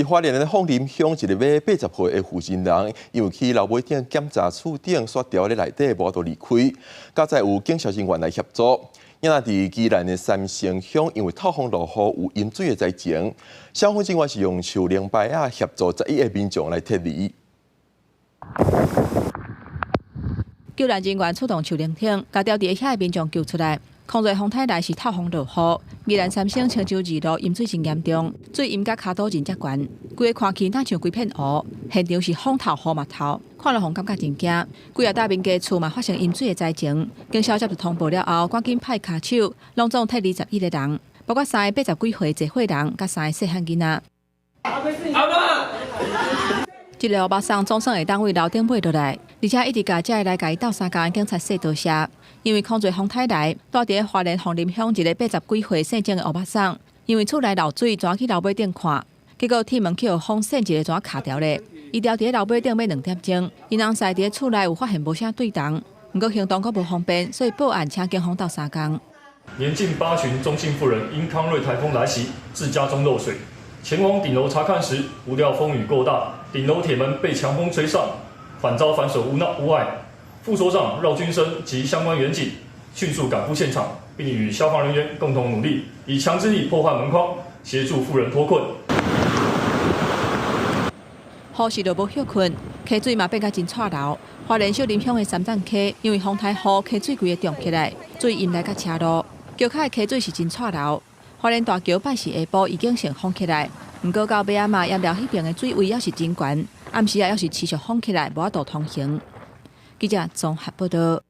花蓮的鳳林鄉一个80歲的負心人，因為去樓尾頂檢查厝頂雪條咧內底，無法度離開，佳哉有警消人員來協助。也若佇宜蘭的三星鄉，因為透風落雨有淹水的災情，消防人員是用樹靈排仔協助11個民眾來撤離。救援人員出動樹靈艇，共牢佇遐的民眾救出來。空瑞風台來是透風落雨，宜蘭三星青洲二路淹水真嚴重，水淹甲跤肚真遮懸，規个看去若像規片湖。現場是風透雨嘛透，看了予人感覺真驚。幾若搭民家厝嘛發生淹水的災情，警消接到通報了後，趕緊派跤手，攏總撤離11個人，包括三个80幾歲濟歲人，佮三個細漢囡仔。這个歐巴桑總算會當為樓頂尾落來，而且一直共遮个來共伊鬥相共的警察說多謝，因為空濟風台來，住佇花蓮鳳林鄉一个80幾歲姓鄭的歐巴桑，因為厝內漏水，轉去樓尾頂看，結果鐵門去予風扇一个怎卡牢咧，伊牢佇樓尾頂欲2點鐘，𪜶翁婿佇厝內有發現無啥對同，毋過行動閣無方便，所以報案請警方鬥相共。年近八旬鍾姓婦人因康瑞颱風來襲，致家中漏水，前往頂樓查看時，不料風雨過大，頂樓鐵門被強風吹上，反遭反鎖屋內屋外。副所長繞軍生及相關員警迅速趕赴現場，並與消防人員共同努力，以強制力破壞門框，協助婦人脫困。雨是落無歇睏，溪水嘛變甲真掣流。花蓮秀林鄉的三棧溪，因為風台雨，溪水規个漲起來，水淹來甲車路。橋跤的溪水是真掣流。花蓮大橋拜四下晡已經先封起來，毋過到尾仔嘛，鹽寮彼邊的水位猶是真懸，暗時啊猶是持續封起來，無法度通行。記者綜合報道。